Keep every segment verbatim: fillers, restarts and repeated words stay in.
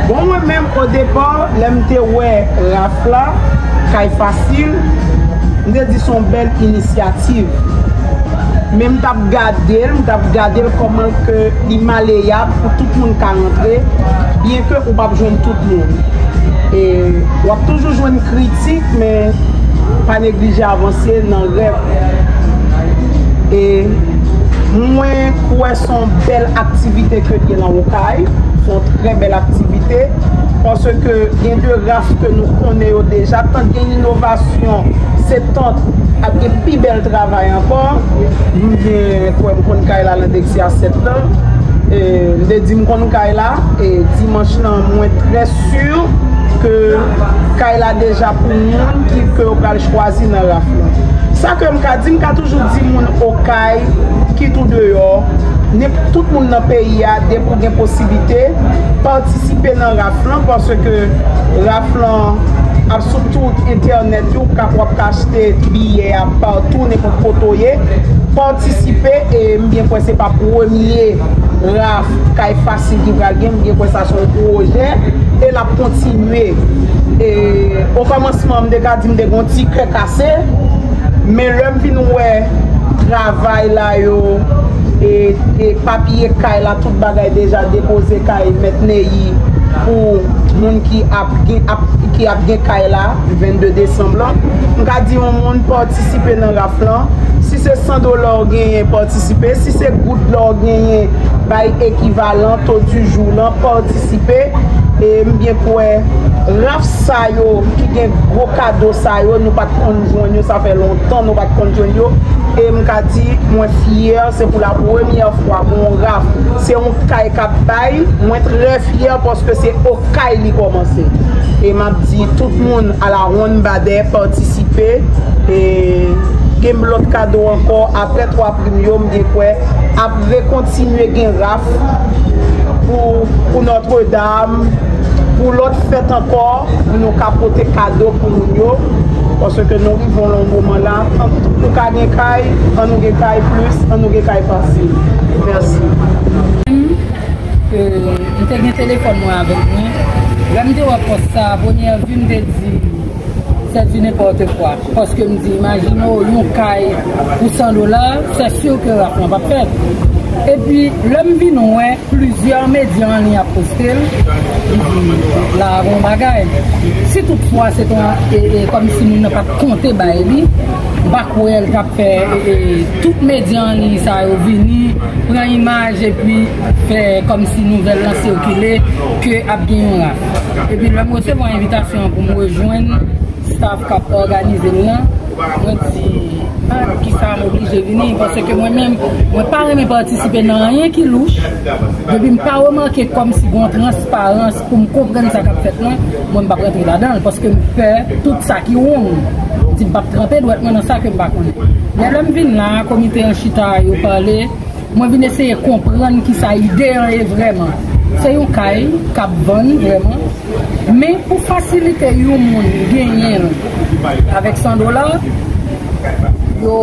Bon, mwen menm, o depa, lè m te wè raf la, Kay Fasil, m te di se yon bèl inisyativ. Men m t ap gade l, m t ap gade l kòman ke li maleyab pou tout moun ka rantre, byen ke ou p ap jwenn tout moun. E w ap toujou jwenn kritik, men pa neglije avanse nan rèv. E mwen kwè se yon bèl aktivite ke l ye nan Okay. Se yon trè bèl aktivite, paske gen de raf ke nou konnen yo deja. Tant gen inovasyon, se tant ap gen pi bèl travay ankò. M byen kwè m konn Kay la nan Dexia sèt lan. E, m te di m konn Kay la, e dimanch lan, mwen trè si ke Kay la deja pou moun ki, ke yo pral chwazi nan raf lan. Sa ke m ka di, m ka toujou di moun Okay, kit ou deyò, nenp-, tout moun nan peyi a, depi w gen posiblite, patisipe nan raf lan, paske raf lan ap sou tout entènèt yo, w ka, w ap ka achte biyè a patou, nenpòt kote w ye, patisipe, e m byen kwè se pa premye raf Kay Fasil ki pral gen, m byen kwè sa se yon pwojè, e l ap kontinye. E, o kòmansman, m te ka di m te gen yon ti kè kase, men lè m vin wè travay la yo, e, e papye Kay la, tout bagay deja depoze kay Mèt Neyi pou moun ki ap gen, ap, ki ap gen kay la, vennde desanm lan. M ka di yon moun patisipe nan raf lan. Si se san dola w genyen, patisipe. Si se goud la w genyen, bay ekivalan, taux du jour lan, patisipe. E m byen kwè, raf sa yo, ki gen gwo kado sa yo, nou pa t konn jwenn yo, sa fè lontan nou pa t konn jwenn yo. E m ka di, mwen fyè, se pou la premyè fwa, mwen yon raf. Se yon kay k ap bay, mwen trè fyè paske se Okay li kòmanse. E m ap di tout moun a la wonn badè, patisipe. E gen lòt kado ankò, apre twa prim yo, m gen kwè, ap rekontinye gen raf pou, pou Nòtredam, pou lòt fèt ankò, pou nou ka pote kado pou moun yo, paske nou rive yon moman la, an, nou ka gen kay, an nou gen kay plis, an nou gen kay fasil. Mèsi. E, m te gen telefòn mwen avèk mwen. Lè m te wè pòs sa, premyè vi m te di, c'est du n'importe quoi. Paske m di, imajine w, yon kay pou san dola, c'est sûr que raf lan p ap fèt. Epi, lè m vin wè, plizyè medya an liy ap poste l, m di, la a gon bagay. Si toutfwa se te yon, e, e, kòmsi moun nan pa t konte bay li, m pa kwè l t ap fè, e, e, tout medya an liy sa yo vini, pran imaj epi fè kòmsi nouvèl lan sikile ke ap gen yon raf. Epi lè m resevwa envitasyon an pou m rejwenn staff k ap òganize l lan, mwen di, a, kisa m oblije vini, paske mwen menm, mwen pa renmen patisipe nan anyen ki louch, depi m pa remake kòmsi gon transparans pou m konprann sa k ap fèt lan, mwen m p ap rantre ladan l, paske m pè tout sa ki wrong, m di m p ap tranpe dwèt mwen nan sa ke m pa konnen. Men lè m vin la, komite an chita, yo pale, mwen vin eseye konprann kisa ide an ye vrèman. Se yon kay k ap vann vrèman, men pou fasilite yon moun genyen l avèk san dola, yo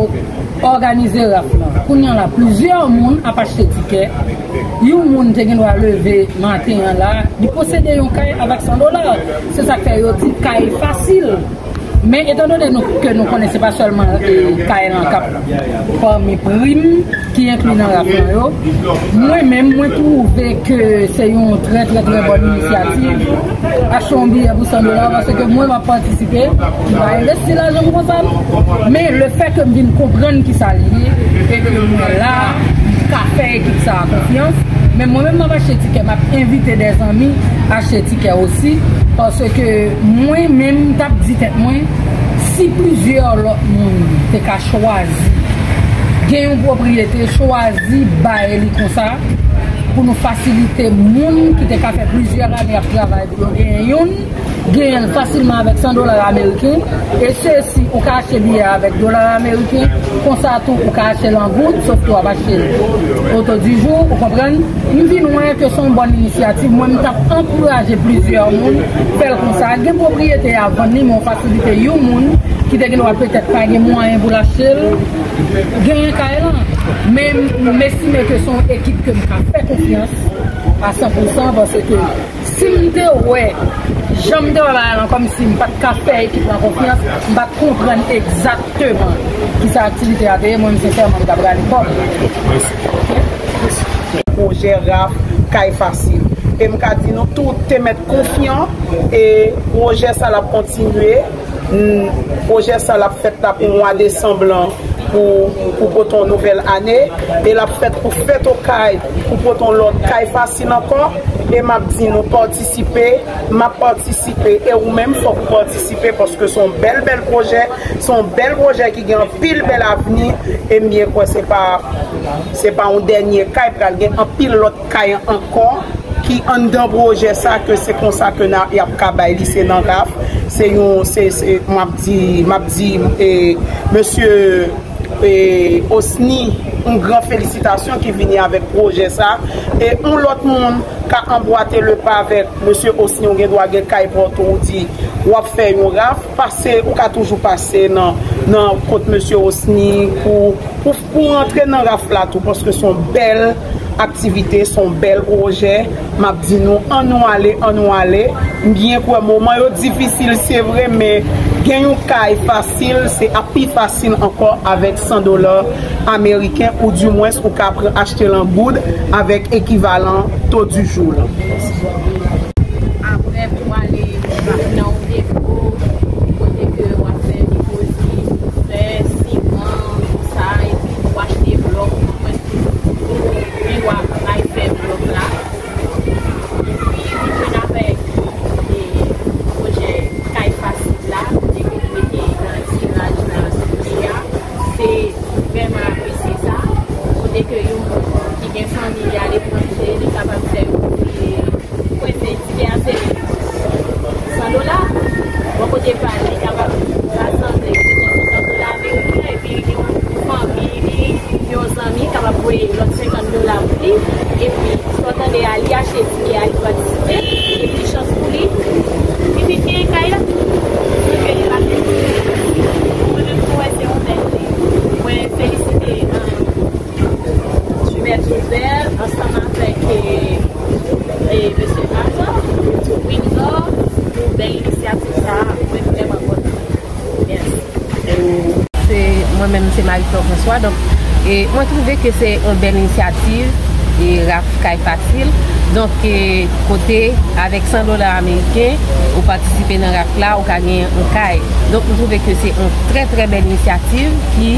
òganize raf lan. Kounye a la, plizyè moun ap achte tikè. Yon moun te gen dwa leve maten an la, li posede yon kay avèk san dola. Se sa k fè yo di kay fasil. Men etandone nou, ke nou konnen se pa sèlman, e, kay lan k ap pami prim ki enkli nan raf lan yo, mwen menm, mwen twouve ke se yon trè, trè, trè bòn inisyativ. Achte yon biyè pou san dola, paske mwen m ap patisipe, m pa envesti lajan pou konsa m. Men lefètke m vin konprann kisa li ye, e ke mwen la, m ka fè ekip sa a konfyans. Men mwen menm m ap achte tikè, m ap envite dèzanmi achte tikè osi, paske mwen menm m t ap di tèt mwen, si plizyè lòt moun te ka chwazi gen yon pwopriyete, chwazi bay li konsa, pou nou fasilite moun ki te ka fè plizyè ane ap travay pou yo genyen youn, genyen l fasilman avèk san dola ameriken, e se si ou ka achte biyè avèk dola ameriken, konsa tou ou ka achte l an goud, sof ke w ap achte l o taux du jour, ou konprann? M vin wè ke se yon bòn inisyativ, mwen m t ap ankouraje plizyè moun fè l konsa. Gen pwopriyete a vann li, men w fasilite yon moun ki te gen dwa petèt pa gen mwayen pou l achte l, genyen kay lan. Men m estime ke se yon ekip ke m ka fè konfyans a san pou san, paske si m Te wè, jan m te wè bagay lan, kòmsi m pa t ka fè ekip lan konfyans, m pa t konprann egzakteman kisa aktivite a te ye, mwen menm sensèman m t ap rale kò m. Pwojè raf, kay fasil. E m ka di nou tout te mèt konfyan, e pwojè sa l ap kontinye. Pwojè sa l ap fèt la pou mwa desanm lan, pou, pou pote yon nouvèl ane, e l ap fèt pou fèt Okay, pou pote yon lòt kay fasil ankò. E m ap di nou patisipe, m ap patisipe, e ou menm fòk ou patisipe, paske se yon bèl, bèl pwojè, se yon bèl pwojè ki gen anpil bèl avni, e m byen kwè se pa, se pa yon dènye kay, pral gen anpil lòt kay ankò ki anndan pwojè sa, ke se konsa ke n a, y ap ka bay li, se nan raf. Se yon, se, se, m ap di, m ap di, e, mesye, e, Osni, yon gran felisitasyon ki vini avèk pwojè sa. E yon lòt moun ka anbwate le pa avèk mesye Osni, ou gen dwa gen kay pa w tou, ou di w ap fè yon raf, pase, ou ka toujou pase nan, nan kot mesye Osni pou, pou, pou rantre nan raf la tou, paske se yon bèl aktivite, se yon bèl pwojè. M ap di nou, ann nou ale, ann nou ale. M byen kwè moman yo difisil, se vre, men gen yon kay fasil, se ap pi fasil ankò avèk san dola ameriken, ou dimwens ou ka pran, achte l an goud avèk ekivalan taux du jour lan. Apre, pou ale nan yon depo, kote ke w ap fè depozi, fè, siman, tout sa, epi pou achte blòk, ou konprann, epi w ap al fè blòk la. Epi, nou jwenn avèk, e, pwojè kay fasil la, kote ke nou mete nan tiraj la, sou li a. Se, nou vrèman apresye sa. Kote ke yon moun ki gen fanmi li aletranje, li kapab fè yon, e, Mwen se tike a se san dola. Bò kote pa l, li kapab rasanble san dola ameriken, epi li gen yon fanmi li, yon zanmi kapab voye lòt senkant dola pou li, epi sa w tande a, li achte tike a, li patisipe, epi chans pou li, li vin genyen kay la. Paske li pa gen. Mwen menm, mwen wè se yon bèl li. Mwen felisite, um, Jumelle Joseph, ansanm avèk, e, e, mesye Azor, Windsor, pou bèl inisyativ sa a. Mwen vrèman kontan. Mèsi. Se, mwen menm, se Marie Flore François. Donk, e, mwen twouve ke se yon bèl inisyativ, e, raf kay fasil. Donk, e, kote, avèk san dola ameriken, ou patisipe nan raf la, ou ka genyen yon kay. Donk, m twouve ke se yon trè, trè bèl inisyativ ki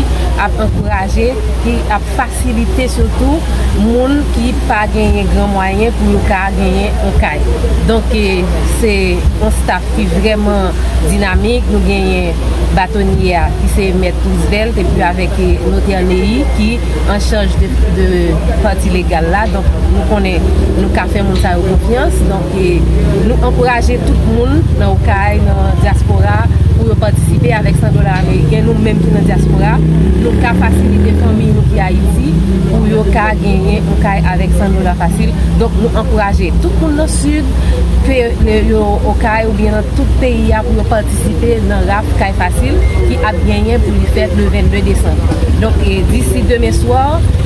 ap ankouraje, ki ap fasilite sitou moun ki pa genyen gran mwayen pou yo ka genyen yon kay. Donk, e, se yon staff ki vrèman dinamik. Nou genyen batonye a, ki se Mèt Roosevelt, epi avèk, e, notè Neyi, ki an chaj de, de pati legal la. Donk, nou konnen nou ka fè moun sa yo konfyans. Donk, e, nou ankouraje tout moun nan Okay, nan dyaspora, pou yo patisipe avèk san dola ameriken. Nou menm ki nan dyaspora, nou ka fasilite fanmi nou ki Ayiti pou yo ka genyen yon kay avèk san dola fasil. Donk, nou ankouraje tout moun nan Sid, ke le, yo Okay oubyen nan tout peyi a, pou yo patisipe nan raf kay fasil ki ap genyen pou li fèt le vennde desanm. Donk, e, disi demen swa,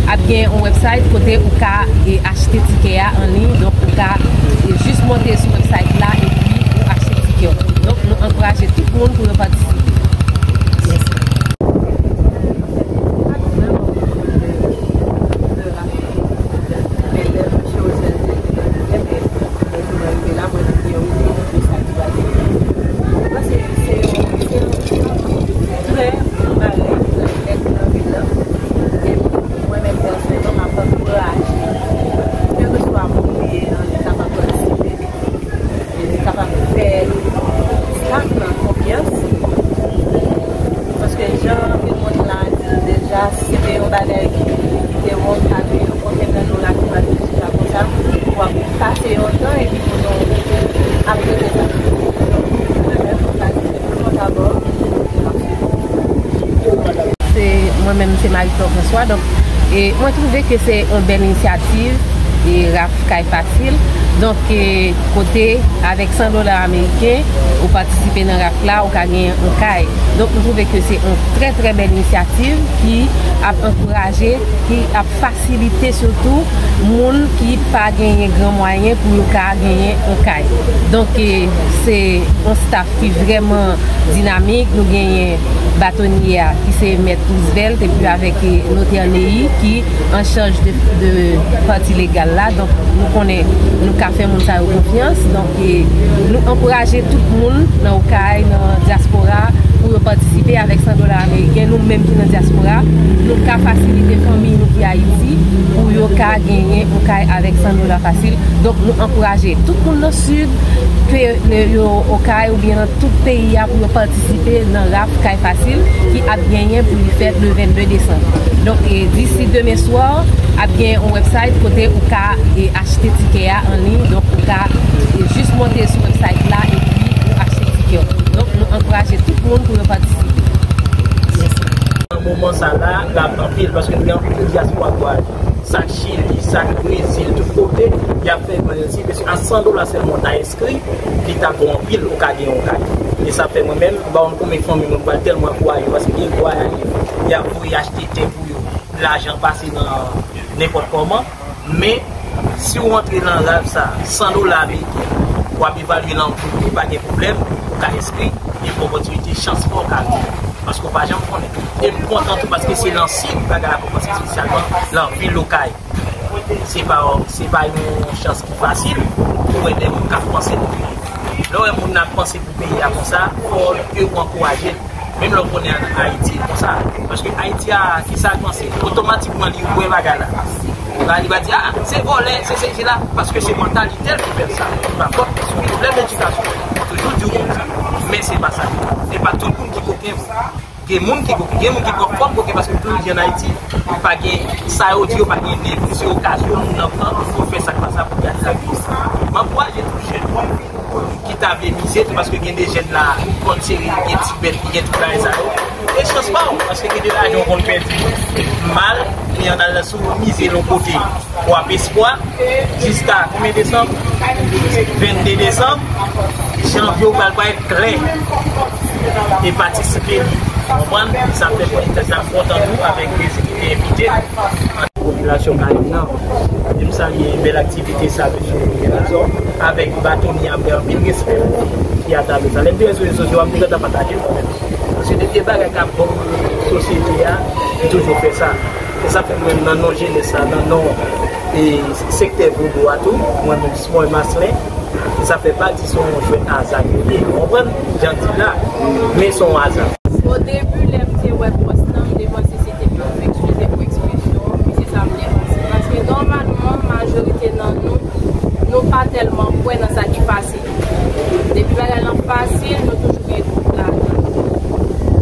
ap gen yon website kote ou ka, e, achte tike a an liy. Donk, ou ka, e, jis monte sou website la epi ou achte tike w. Donk, nou ankouraje tout moun pou yo patisipe. Mèsi. Men lè mesye Rosel te vin nan Ginen, men lè jounen rive la, mwen di yo wi, li te sa ki pase. Mwen panse se yon, se yon, se yon trè bon bagay ki fèt nan vil la. E mwen menm pèsonèlman, m ap ankouraje, kèlkeswa moun li ye an, li kapab patisipe. E li kapab fè staff lan konfyans. Paske jan anpil moun la di l deja, si se te yon bagay ki, ki te wont, pa te yon konten nan nou la ki pa te chita konsa, w ap pase yon tan epi pou nou ap regle sa. Donk, mwen menm, sa ki te pou nou dabò. Se, mwen menm, se Marie Flore François. Donk, e, mwen twouve ke se yon bèl inisyativ, e raf kay fasil. Donk, e, kote avèk san dola ameriken, ou patisipe nan raf la, ou ka genyen yon kay. Donk, nou twouve ke se yon trè, trè bèl inisyativ ki ap ankouraje, ki ap fasilite sitou moun ki pa genyen gran mwayen pou yo ka genyen yon kay. Donk, e, se yon staff ki vrèman dinamik. Nou genyen batonye a ki se mèt Roosevelt, epi avèk, e, notè Leyi ki an chaj de, de pati legal la. Donk, nou konnen nou ka fè moun sa yo konfyans. Donk, e, nou ankouraje tout moun nan Okay, nan dyaspora, pou yo patisipe avèk san dola ameriken. Nou menm ki nan dyaspora, nou ka fasilite fanmi nou ki Ayiti pou yo ka genyen yon kay avèk san dola fasil. Donk, nou ankouraje tout moun nan Sid, ke le, yo Okay oubyen nan tout peyi a, pou yo patisipe nan raf kay fasil ki ap genyen pou li fèt le vennde desanm. Donk, e, disi demen swa, ap gen yon website kote ou ka, e, achte tikè a an liy. Donk, ou ka, e, jis monte sou website la epi ou achte tikè w. Donk, nou ankouraje tout moun pou yo patisipe. Nan moman sa la, l ap anpil, paske nou gen anpil dyaspora k vwayaje. Sa k Chili, sa k Brezil, tout kote, y ap fè evanjelize. Paske a san dola sèlman, w ta enskri, li ta bon anpil, ou ka gen yon kay. E sa fè mwen menm, m pa konn konbyen fanmi mwen pral tèlman ankouraje, paske gen vwayaje, y ap voye achte tè pou yo. Lajan pase nan nenpòt kòman. Men, si w antre nan raf sa, san dola ameriken, w ap evalye l an gwo, pa gen pwoblèm, ou ka enskri, e opòtinite, chans pa w ka rive. Paske w pa janm konnen. E m kontan tou paske se nan Sid bagay la kòmanse, espesyalman nan vil Okay. Se pa, se pa yon chans ki fasil pou wè de moun k ap panse pou moun. Lè w wè moun nan ap panse pou peyi a konsa, fò ke w ankouraje l. Menm lè w konnen an Ayiti konsa. Paske Ayiti a, ki sa l panse? Otomatikman, li wè bagay la. La, li va di, "Ah, se vòlè, se sesi, sela." Paske se mantalitè l ki fè l sa. Se pa fòt li, se yon pwoblèm edikasyon. Mwen toujou di w konsa. Men se pa sa. Se pa tout moun ki koken vre. Gen moun ki koken, gen moun ki pran fòm koken paske m toujou di an Ayiti, pa gen, sa yo di yo pa gen nèg. Se okazyon moun nan pran pou fè sa k pa sa pou gade lavi. M ankouraje tout jèn ki ta vle mize tou, paske gen de jèn la, konn seri, gen ti bèt, gen tout bagay sa yo. E chans pa w, paske gen de lajan w konn pèdi mal, e ann al sou mize l yon kote, w ap espwa, jiska konbyen desanm? Vennde desanm, janvye w pral parèt klè e patisipe li. Konprann? Sa fè mwen, sa m kontan tou avèk mesye ki te envite m. Popilasyon Karayib nan. E m salye bèl aktivite sa, mesye Lorenzo, avèk batonye a, m gen anpil respè pou li, ki atravè sa. Lè m te wè sou rezo sosyo a, m te gentan pataje l kanmenm. Paske depi e bagay k ap bon pou sosyete a, m toujou fè sa. E sa fè mwen, nan non jenès la, nan non, e, sektè vodou a tou, mwen menm, Smoy Maslin, e sa fè pati, se yon jwèt aza ke l ye. Ou konprann? Jan di la, men se yon aza. O debi, lè m te wè pòs lan, m te panse se te pou eksplize pou ekspresyon, men se sa m te panse. Paske nòmalman, majorite nan nou, nou pa tèlman kwè nan sa ki fasil. Depi bagay lan fasil, nou toujou gen dout ladan.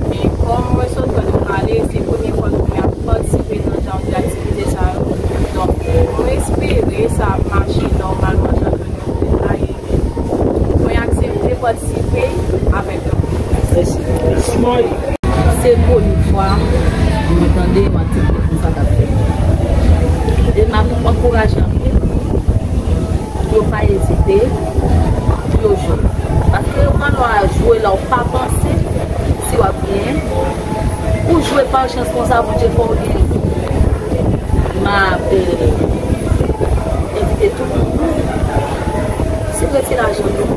Men kòm mwen sot tande w pale, se premye fwa ke mwen ap patisipe nan jan de aktivite sa yo. Donk, mwen espere sa ap mache nòmalman jan ke nou vle la. Mwen aksepte patisipe avèk yo. Mèsi. Se premye fwa mwen tande yon aktivite konsa k ap fèt. E m ap ankouraje anpil moun pou yo pa ezite, pou yo jwe. Paske ou pa lwa jwe la ou pa panse si w ap genyen. Ou jwe pa chans konsa, Bondye fè w genyen. M ap, e, envite tout moun. Si w rete lajan nou,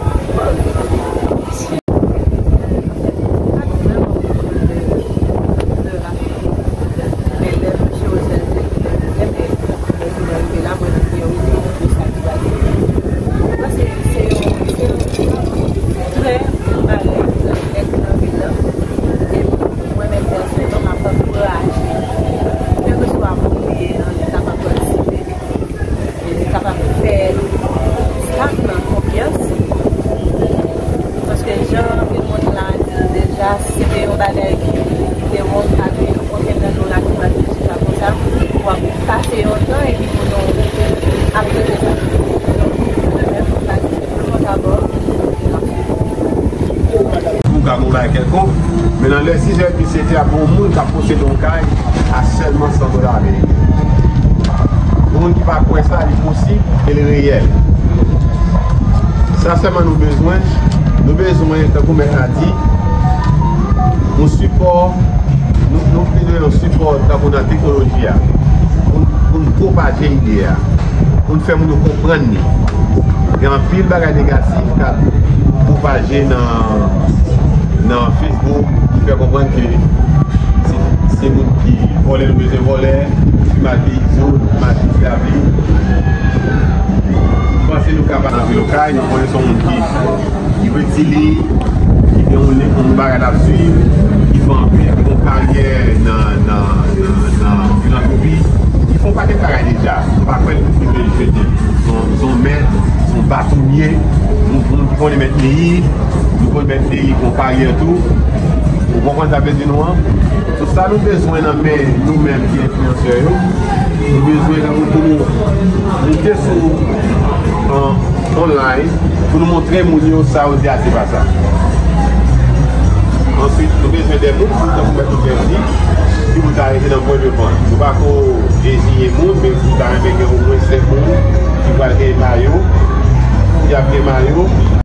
Mwen menm pèsonèlman, m ap ankouraje, kèlkeswa moun li ye an, li kapab patisipe, e li kapab fè staff lan konfyans. Paske jan anpil moun la di l deja, si se te yon bagay ki te wont, pa gen okenn nan nou la ki pral chita konsa, w ap pase yon tan epi pou nou ap rete sa. Donk, mwen menm, m pa di, nou konn dabò, Ou ka gon bagay kèlkonk, men nan lè sizè epi sèt è, ap gen yon moun k ap posede yon kay a sèlman san dola ameriken. Moun ki pa kwè sa, li posib e li reyèl. Sa sèlman nou bezwen. Nou bezwen, tankou mèt la di, yon sipò. Nou, nou bezwen yon sipò tankou nan teknoloji a pou, pou n pwopaje ide a, pou n fè moun yo konprann li. Gen anpil bagay negatif k ap pwopaje nan, nan Facebook ki fè konprann ke se, se moun ki vòlè nou bezwen vòlè, ki mal peyi zòn, ki mal peyi lavi. M panse nou kapab antre lakay, nou konnen se yon moun ki, ki redi li, ki gen yon, yon bagay l ap swiv, ki fè anpil, ki gen yon karyè nan, nan, nan, nan filantwopi, ki fè yon pakèt bagay deja. M pa kwè l rive jete. Se yon, se yon mèt, se yon batonye, yon moun ki konnen mèt peyi, nou konn mèt peyi, ki gen yon karyè tou. Ou konprann sa m vle di nou an? So, sa nou bezwen nan men nou menm ki enfliyansè yo, nou bezwen tankou pou nou moute sou, an, online, pou nou montre moun yo sa yo di a se pa sa. Answit, nou bezwen de moun, tankou mèt nou fè di, ki pou ta rete nan pwen devan. Nou pa ko deziye moun, men pou ta renmen gen omwen senk moun ki pral gen mayo, ki ap gen mayo.